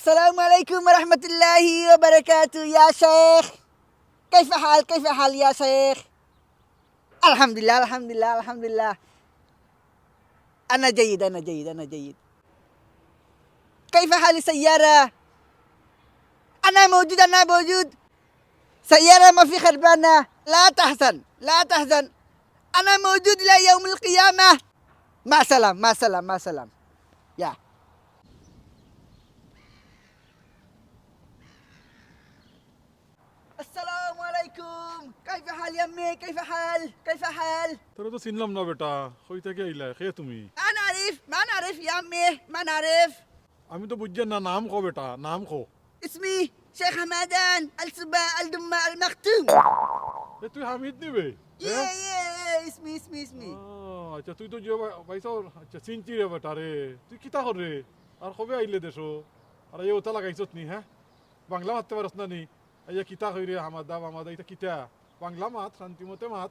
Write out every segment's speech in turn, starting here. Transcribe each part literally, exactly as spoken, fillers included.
السلام عليكم ورحمة الله وبركاته يا شيخ. كيف حال، كيف حال يا شيخ؟ الحمد لله، الحمد لله، الحمد لله. أنا جيد، أنا جيد، أنا جيد. كيف حال السيارة؟ أنا موجود، أنا موجود. سيارة ما في خربانة. لا تحزن، لا تحزن. أنا موجود إلى يوم القيامة. مع السلام، مع السلام، مع السلام. يا. السلام عليكم. كيف حال يا عمي؟ كيف حال؟ كيف حال؟ তোরে তো চিনলাম না বেটা, কই থাকি আইলায়, কে তুমি? ما نعرف، ما نعرف يا عمي، ما نعرف. আমি তো বুঝছি না, নাম কও বেটা, নাম কও। اسمي شيخ حمدان الصبا الدمة المختوم. এ তুই হামিদ নি বে? ইয়ে, হ্যাঁ? ইয়ে, ইয়ে, اسمي، اسمي، اسمي. আহ, আচ্ছা, তুই তো যে বা-, ভাই সাহেব, আচ্ছা, চিনছি রে বেটা রে। তুই কিতা কররে? আর কবে আইলে দেশো? আর এই ওটা লাগাইছত নি, হ্যাঁ? বাংলা মাততে পারস না নি? এই যে কিতা কইরে, হামাদা, মামাদা, ইটা কিতা? বাংলা মাত, শান্তি মতে মাত,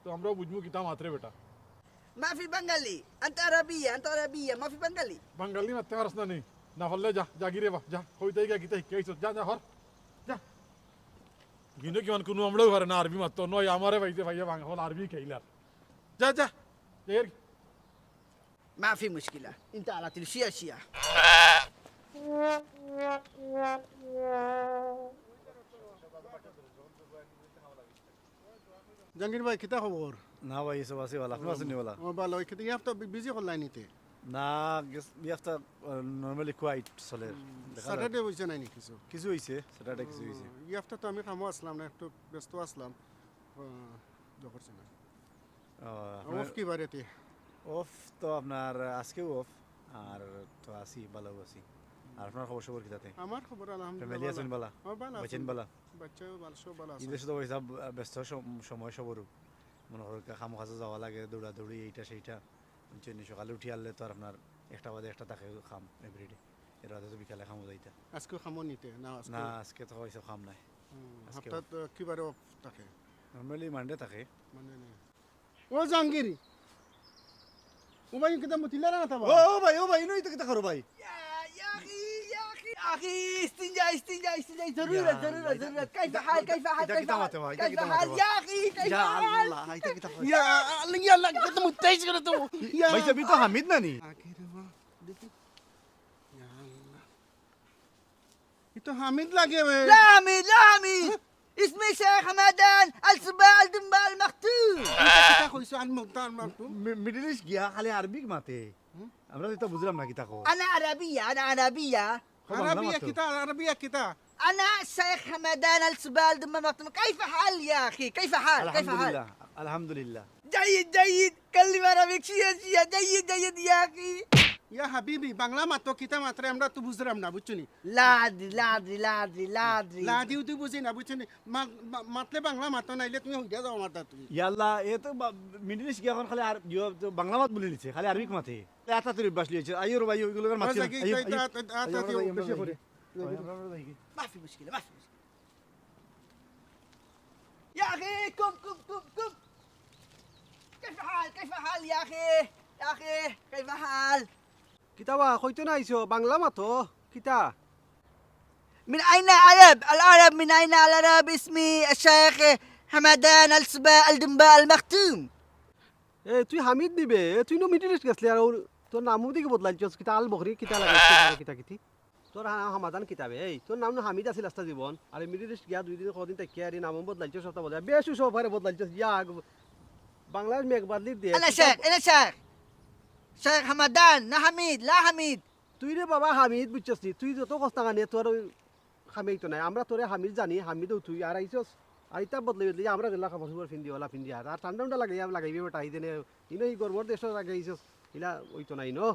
তো আমরাও বুঝমু কিতা মাত রে বেটা। ما في بنغالي، أنت عربية، أنت عربية، ما في بنغالي. বাঙালি মাততে পারস না নি? না পারলে যা, যা গিরে বা, যা। কই থাকি গিয়া কিতা হিকি আইছত? যা, যা, হর। যা। গিনো কিমান কুনু আমরাও পারে না আরবি মাততো, নয় আমারে পাইতে পাইয়া বাং-, হল আরবি খাইলার। যা, যা। যা, এর কি? ما في مشكلة. انت على طول شيا شيا. জাহাঙ্গীর ভাই, কিতা খবর? না ভাই, সব আছি ভালা। আপনি আছেন নি ভালা? ও, ভালা। ওই কিতা, ই হাপ্তা বি-, বিজি করলাই নিতে? না, গেস-, ই হাপ্তা, আহ, normally quiet চলের। হুম, দেখা যায়। স্যাটারডে অইছে নাই নি কিছু? কিছু অইছে, স্যাটারডে কিছু অইছে। হুম, ই হাপ্তা তো আমি কামো আছলাম না, একটু ব্যস্ত আছলাম। আহ, ইয়ে করছি না। ও, আপনার অফ কি বারেতে? অফ তো আপনার আজকেও অফ, আর তো আছি, ভালাউ আছি। আর আপনার খবর সবর কিতা তে? আমার খবর আলহামদুলিল্লাহ ফ্যামিলি ভালা। আছইন ভালা? ও, ভালা আছইন আছইন। ভালা? বাচ্চাও ভালা, সব ভালা আছইন। বিদেশে তো ভাই সাব ব্যস্ত সম-, সময় সবরউ। মনে করো কা-, কামো কাজো যাওয়া লাগে, দৌড়াদৌড়ি, এইটা সেইটা। বুঝছইন নি? সকালে উঠি আরলে তো আর আপনার একটা বাদে একটা থাকে কাম everyday। এর বাদে তো বিকালে কামো যাইতা। আজকেও কামো নিতে? না, আজকে না, আজকে তো অইছে কাম নাই। হুম, আজকে হাপ্তাত, অফ। আহ, কি বারে অফ থাকে? Normally মানডে থাকে। মানডে নি। ও জাহাঙ্গীর, ও ভাই, কিতা মতিলা না তা বা? ও, ও ভাই, ও ভাই, ইনো ইতা কিতা করো ভাই? يا، يا أخي، يا أخي، يا أخي، استنجا، استنجا، استنجا، ضرورة، ইয়া ضرورة، আল্লাহ, ইতা ضرورة. كيف حال، ইতা, كيف حال, ইতা كيف কিতা حال؟ মাতে ভাই, ইতা كيف কিতা حال؟ মাতে ভাই? يا أخي، كيف ইয়া حال؟ আল্লাহ, ইতা কিতা কয়? ইয়া আল্লাহ, ইয়া আল্লাহ, ইতা তো মুত্তাইছ করে তো। ইয়া ভাই, তুমি তো হামিদ না নি? আগে রে বা, দেখি। ইয়া আল্লাহ। ই তো হামিদ লাগে বে। لا حميد، لا حميد. হ্যাঁ? اسمي شيخ حمدان الصبا الدمة المختوم. ইতা কিতা কইছো, আল মুক্তার মাকতুম? মি-, মিডল ইস্ট গিয়া খালি আরবিক মাতে। হুম? আমরা তো ইতা বুঝলাম না কিতা কয়। أنا عربية، أنا عربية. ও বাংলা আরবিয়া মাতো। কিতা, আরবিয়া কিতা? أنا شيخ حمدان الصبا الدمة المختوم. كيف حال يا أخي؟ كيف حال؟ كيف حال؟ আলহামদুলিল্লাহ, আলহামদুলিল্লাহ। جيد، جيد. كلم عربي، شيا، شيا. جيد، جيد يا أخي. ইয়া হাবিবি, বাংলা মাতো, কিতা মাতরে আমরা তো বুঝরাম না, বুঝছো নি? لا أدري، لا أدري، لا أدري، لا أدري. লা দিও তুই বুঝি না, বুঝছো নি? মা-, মা-, মাতলে বাংলা মাতো, নাইলে তুমি হইয়া যাও আমার দাঁত তুমি। ইয়াল্লা, এ তো বা-, মিডল ইস্ট গিয়া অখন খালি আর, ইয়ো, তো বাংলা মাত ভুলিলিছে, খালি আরবিক মাতে। এ আতা তুই বাস লিয়েছে, আইও রে ভাই, ওইগুলো আর মাতছে না। আচ্ছা, কি, আইও, কি, আইও, তা, তা, তা, আইও, তা, আইও, তা, বেশি আইও, করে। আইও, আইও, আইও। ما في مشكلة، ما في مشكلة. يا أخي، قم، قم، قم، قم. كيف حال؟ كيف حال يا أخي؟ يا أخي، كيف حال؟ কিতা বা, কইতো না আইছো, বাংলা মাতো, কিতা? من أين العرب؟ العرب من أين العرب؟ اسمي الشيخ حمدان الصبا الدمبا المختوم. এ, তুই হামিদ নি বে? এ, তুই নু মিডল ইস্ট গেছলি, আর ওর, তোর নামও দেখি বদলাইছস, কিতা আল বকরি, কিতা লাগাইছস, আর কিতা কিতি? তোর হা-, হামাদান কিতা বে? এই, তোর নাম নু হামিদ আছিল আস্তা জীবন, আর এই মিডল ইস্ট গিয়া দুই দিন, কদিন থাকিয়া, আর এই নামও বদলাইছস, সবটা বদলাই। বেশ সব ফারে বদলাইছস, ইয়া, আগ-, বাংলাদেশ মেঘ বাদলির দেশ। أنا شيخ، أنا شيخ. شيخ حمدان، না হামিদ, লা হামিদ. তুই রে বাবা হামিদ, বুঝছস নি? তুই যত কস না কেনে, তোর ওই খামি আইতো নায়। আমরা তোরে হামিদ জানি, হামিদও তুই। আর আইছস, আর ইতা বদলাই বদলাই আমরা যেলা কাপড় চোপড় ফিন্দি, ওলা ফিন্দি। আর, আর ঠান্ডা উন্ডা লাগাইয়া লাগাইবে বেটা, এই দেনে, ইনো ই গরমর দেশো লাগাইছস, ইলা অইতো নায়, ইনো।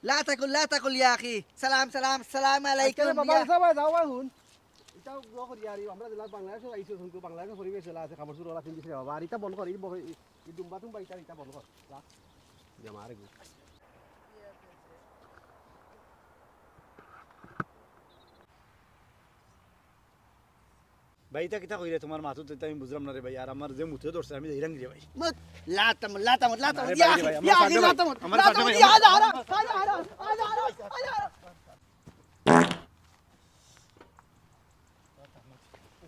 لا تقل، لا تقل يا أخي. سلام، سلام، السلام عليكم. আচ্ছা রে বাবা, ইয়া। আচ্ছা ভাই, যাও ভাই, হুন। ইতা দোয়া করি আর, আমরা যেলা বাংলাদেশো আইছস, হুন, বাংলাদেশর পরিবেশ যেলা আছে, কাপড় চোপড় ওলা ফিন্দি, বাবা। আর ইতা বন্ধ কর, এই ব-, এই, এই ডুম্বা টুম্বা ইতা, ইতা বন্ধ কর। যা। যা, মারে গো। ভাই, ইতা কিতা কইরে? তোমার মাতো তো ইতা আমি বুঝলাম না রে ভাই। আর আমার যে মুতে ধরছে, আমি যাইরাম রে ভাই। لا تمت، لا تمت، لا تمت. আরে يا ভাই রে أخي، ভাই, আমার يا أخي، পাশে لا ভাই, تمت، আমার لا পাশে تمت. ভাই। يا هذا، هذا، هذا، هذا، هذا.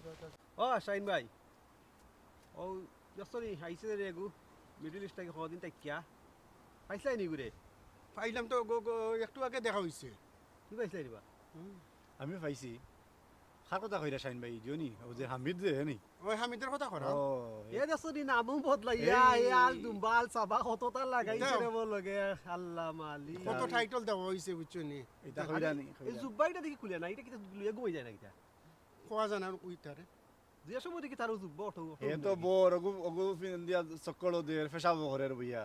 ও শাহিন ভাই, ও দেখছো নি, আইছে রে এগু, মিডল ইস্ট থাকি কদিন থাকিয়া। পাইছলায় নি গুরে? পাইলাম তো, গো, গো, একটু আগে দেখা অইছে। কি পাইছলায় নি বা? হুম। আমি পাইছি। কার কথা কইরা শাহিন ভাই, ইডিও নি? ও যে হামিদ যে, হে নি? ওই হামিদর কথা করা। ও, এ দেখছো নি, নামও বদলাইয়া, এই এ আল দুম্বা, আল সাবা, কততা লাগাইছে রে বল লগে, আল্লাহ মালিক। কত টাইটেল দেওয়া অইছে, বুঝছো নি? ইটা কইরা নি, এই কইরা। জুব্বা ইটা দেখি খুলে না, ইটা কিতা লইয়া ঘুমাই যায় না কিতা? খোয়া যায় না ওইটারে। যে সময় দেখি তার জুব্বা অটো, অটো হে তো লইয়া। বড়, ওগু, ওগু ফিন দিয়া চক্করও দের, পেশাবও করের বইয়া।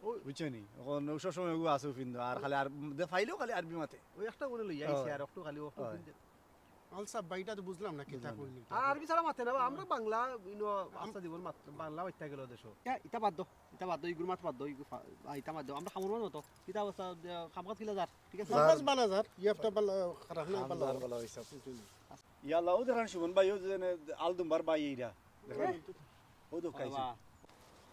ওই বুঝছো নি? অখন সব সময় ওগু আছে ফিন, আর খালি আর, দে ফাইলেও খালি আরবি মাতে। ওই একটা করে লইয়া আইছে, আর একটু খালি অটো ফিন দে। আল সাব ভাই, ইটা তো বুঝলাম না, কিতা বুঝলাম না। কইলি? আর আরবি ছাড়া মাতে না বা, আমরা বাংলা, ইনো, আস্তা জীবন মাত-, বাংলা মাততা গেল দেশো। ইয়া, ইটা বাদ দাও, ইটা বাদ দাও, ইগুর মাত বাদ দাও, ইগু ফা-, আ, ইটা বাদ দাও। আমরা খামর মতো, ইটা অবস্থা, আ, খামকাত কিলা যার, ঠিক আছে? কাম কাজ বালা যার, ইয়াফটা বালা, খারাপ না, বালা। কাম যার বালা অইছে। ইয়া আল্লাহ, ও দেখেন সুমন ভাই, ও যে আল দুম্বার ভাই এইরা। দেখেন। ও তো খাইছে। বাবা।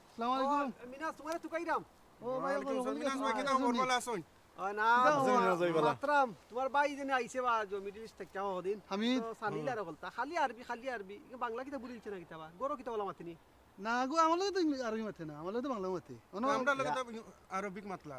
আসসালামু আলাইকুম। ও, মিনাজ, তোমারে তুকাইরাম। ও ভাই, ওয়ালাইকুম আসসালাম। মিনাজ ভাই, কিতা খবর? ভালা আছইন? ও না, কিতা খবর? মিনাজ ভাই, ভালা। মাতরাম, তোমার ভাই যেন আইছে বা, যে মিডল ইস্ট থাকি কদিন। হামিদ। তো সানিল আর বলতা, খালি আরবি, খালি আরবি। ইগু বাংলা কিতা ভুলিলছে না কিতা বা? গরো কিতা বালা মাতেনি? না গো, আমার লগে তো ইংলি-, আরবি মাতে না, আমার লগে তো বাংলা মাতে। অনো আমরার লগে তো আরবিক মাতলা।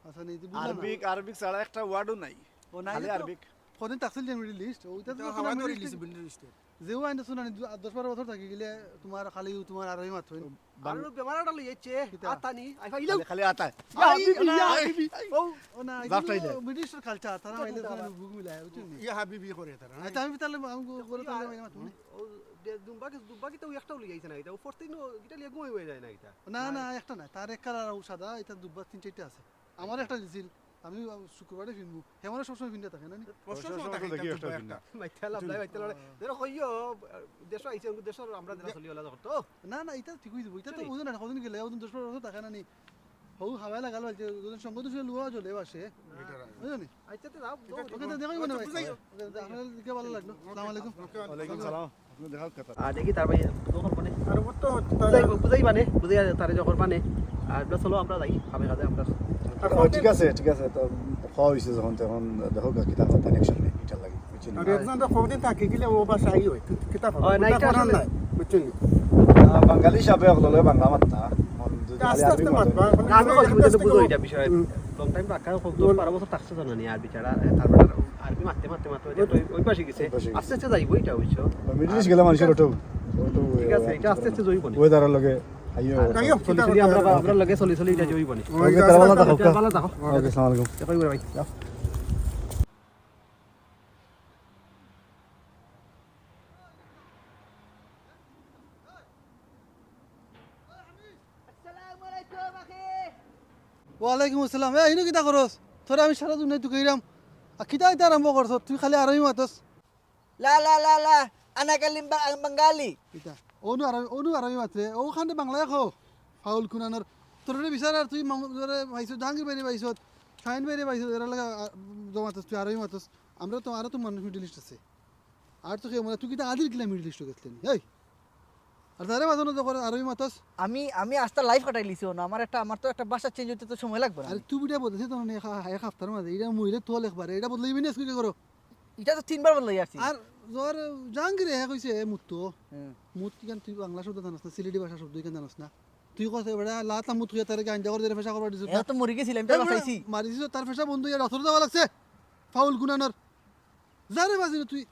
আচ্ছা, নেই, বুঝলাম না। আরবিক, আরবিক ছাড়া একটা ওয়ার্ডও নাই। ও, নাই খালি তো। আরবিক। কদিন থাকছিল যে মিডল ইস্ট, ওইটা তো তো হাওয়া মিডল ধরে ইস্ট। লিছে মিডল ইস্টে। যেও আইন তো শুনানি, দু-, দশ বারো বছর থাকি গেলে তোমার খালি তোমার আরবি মাত হইন। বাং- আরো বেমার আটা লই যাচ্ছে, কিতা? আতানি, আই ফাইলাম। খালি, খালি আতা। আই, আই, আই, আই, আই। ও, ও না, জাফ এগুলো টাইলে। মিডল ইস্টের কালচার, তারা মাইলে শুনানি ভুগ মিলায়, বুঝছেন নি? ইয়া হাবিবি করে তারা, না? আচ্ছা, আমি তাহলে, আমি গো-, করে তাহলে আমি মাত হুনি। ও, দে-, দুম্বা কি, দুম্বা কি তো একটাও লই যাইছে না, এটা ও ফোরটিন ও, এটা লিয়ে ঘুমাই হয়ে যায় না, এটা। না, না, একটা না, তার এক কালার ও সাদা, এটা দুব্বা তিন চারটা আছে। আমার একটা দিছিল, আমি শুক্রবারে ফিনবো। হে মানে সবসময় ফিনতে থাকে না নি? ও সবসময় সবসময় থাকে, দেখি এটা একটা দুব্বা ফিনতে। একটা। মাইতে লাভ নাই, মাইতে লাভ নাই। হ্যাঁ। ধরো কইও, দেশো আইছে, ওগুলো দেশো আমরা যেটা চলি, ওলা যখন তো। না, না, এটা ঠিক হইছে, এটা তো বুঝো না, কদিন গেলে, ওদিন দশ বারো বছর থাকে না নি? হউ, হাওয়ায় লাগাল পাইছে, ওদিন সঙ্গ দুষে লুয়া জ্বলে বাসে। এটা রাখ। বুঝো নি? আচ্ছা, তো যাও, ওকে, তো দেখাই মনে হয়। আচ্ছা, বুঝাই। ওকে, আপনার দিকে ভালো লাগলো। আসসালামু আলাইকুম। ওয়ালাইকুম সালাম। আর দেখি তার ভাই, তো করবো নে। আর ও তো বুঝাই, বুঝাই মানে, বুঝাই তারে যখন মানে, আর আমরা চলো, আমরা যাই, খাবে খাবে আমরা। ও, ঠিক আছে, ঠিক আছে, তো খাওয়া হইছে যখন, তখন দেখো, কিতা কথা, কানেকশন নেই, এটা লাগে, বুঝছো নি? আর একজন তো কতদিন থাকি গেলে ও বাসা আই হয়, কিতা কথা, হয় না, কিতা এটা করার আসলে নাই, বুঝছো নি? আহ, বাঙালি হিসাবে অকলে বাংলা মাত না, মন যদি আস্তে খালি আস্তে আরবি মাত মাতবা, না, আমি কইছি, বুঝতে বুঝো এটা বিষয়। হুম। লং টাইম রাখা হোক, দশ বারো বছর থাকছে তো না নি, আর বেচারা, তারপরে আরবি মাততে মাততে মাততে ওই যে ওই, ওই পাশে গেছে। ওই পাশে গেছে। আস্তে আস্তে যাইবো এটা, বুঝছো? মিডল ইস্ট গেলে মানুষের অটো, অটো ঠিক আছে, এটা আস্তে আস্তে যাইবো নি। ওয়েদারের লগে আইও। আর যাইও, চলি চলি আমরা, আমরা লগে চলি চলি এটা যাইবো নি। ওই ওকে, তাহলে ভালো থাকো। ভালো থাকো। ওকে, আসসালামু আলাইকুম। দেখা হইবো ভাই। যাও। আসসালামু আলাইকুম, আখি। ওয়ালাইকুম আসসালাম। এ, ইনো কিতা করস? তোরে আমি সারা দুনিয়া তুকাইরাম। আর কিতা ইতা আরম্ভ করছস? তুই খালি আরবি মাতস। লা, লা, লা, লা। আনা কালিম বা-, আং বাঙালি। কিতা? অনু আরবি, অনু আরবি মাতরে। ও খানে বাংলায় কও। ফাউল কুনানোর। তোরে বিচার আর তুই মং-, তোরে পাইছস, জাহাঙ্গীর ভাইরে পাইছস, শাহিন ভাইরে পাইছস, এরা লাগা, আ, জমাতস, তুই আরবি মাতস। আমরা তো, আরো তো মানুষ মিডল ইস্ট আছে। আর তো কেউ মানে, তুই কিতা আদিল কিলা মিডল ইস্ট গেছলি নি? এই, আর তারে মাতো না তো করে আরবি মাতস। আমি, আমি আস্তা লাইফ কাটাই লিছি না। আমার একটা, আমার তো একটা ভাষা চেঞ্জ হইতে তো সময় লাগবে না। আরে তুই বিটা বলছিস তো না, এক, এক হাপ্তার মাঝে। এটা মহিলা তো একবারে। এটা বদলাইবি না, আজকে কি করো? এটা তো তিনবার বদলাই আসছি। আর তোর জাহাঙ্গীরে হে কইছে, এ মুত তো। হুম। মুত কিখান তুই বাংলা শব্দ জানস না, সিলেটি ভাষা শব্দ ইখান জানস না। তুই কইছে, বেটা, লাত মুত কইয়া তারে গাঞ্জা করে দিয়ে ফেসা করবার দিছিস এ না? তো মরি গেছিলাম, এ বেটা, বাঁচাইছি। মারি দিছিস, তার ফেসা বন্ধ হইয়া রথর দেওয়া লাগছে। ফাউল কুনানোর। যা রে বাজি রে তুই।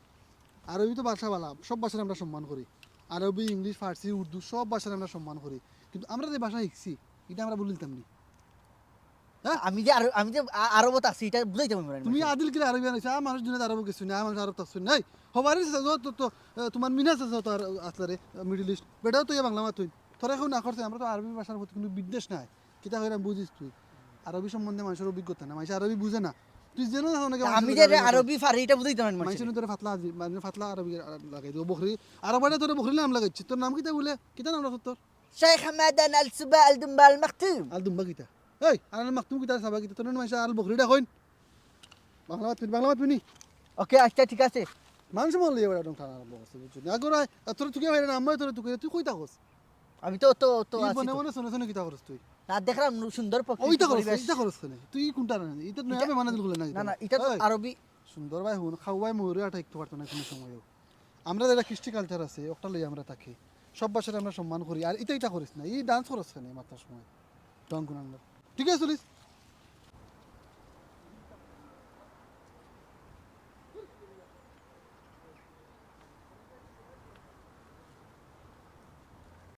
আরবি তো ভাষা বালা, সব ভাষার আমরা সম্মান করি। আরবি, ইংলিশ, ফার্সি, উর্দু সব ভাষার আমরা সম্মান করি। কিন্তু আমরা যে ভাষা শিখছি, এটা আমরা ভুলিতাম নি। হ্যাঁ? আমি যে আরো, আমি যে আ-, আরবত আছি, এটা বুঝাইতাম পারি না। তুমি আদিল কিলা আরবি আনাইছো? আ, মানুষ দুনিয়াত আরব গেছো না, আ, মানুষ আরব থাকছো নাই। হবারই আছে, যত তো, এ, তোমার মিনাজ আছে, যত আর আসলে রে, মিডল ইস্ট। বেটাও তো ইয়া বাংলা মাতুন। তোরা কেউ না করছে, আমরা তো আরবি ভাষার প্রতি কোনো বিদ্বেষ নাই। কিতা কইরাম বুঝিস তুই? আরবি সম্বন্ধে মানুষের অভিজ্ঞতা না, মানুষ আরবি বুঝে না। তুই যেন না অনেকে তা মানুষের আমি যে কথা আরবি পারি, এটা বুঝাইতাম পারি না মানুষের মানুষের। ভিতরে ফাতলা আজি-, মানে ফাতলা আরবি আ-, লাগাই দিব। বকরি, আরব আড়ে তোরে বকরি নাম লাগাইছে। তোর নাম কিতা বলে? কিতা নাম রাখছ তোর? শেখ হামাদান আল সুবা আল দুম্বা আল মাকতুম। আল দুম্বা কিতা? এই, আর আল মাকতুম কিতা, সাবা কিতা? তোর নাম মানুষে আল বকরি ডাকইন। বাংলা মাতবি, বাংলা মাতবি নি? ওকে, আচ্ছা, ঠিক আছে। মানুষ মন লইয়া বেড়া ডং টানা আরম্ভ করছে, বুঝছো নি? আগর আয়, আর তোর তুকে ভাই নাম, তোর তুকে, তুই কইতা কস? আমি তো, তো, তো তুই আছি বনে তো। বনে শুনে শুনে কিতা করস তুই? না, দেখলাম নু-, সুন্দর প্রকৃতি ওইটা করস, পরিবেশ। ইটা করস কেনে? তুই কোনটা না? ইটা নয়া ইটা, বেমানা দিল খুলে না না, ইটা। না, ইটা তো এই, আরবি। সুন্দর ভাই হুন, খাও ভাই ময়ূরে আটা একটু পারতো না কোনো সময়ও। আমরা যেটা কৃষ্টি কালচার আছে, ওটা লই আমরা থাকি। সব ভাষারে আমরা সম্মান করি। আর ইটা ইটা করিস না, ই ডান্স করস কেনে মাতার সময়? ঢং কুনাঙ্গর। ঠিক আছে, চলিস।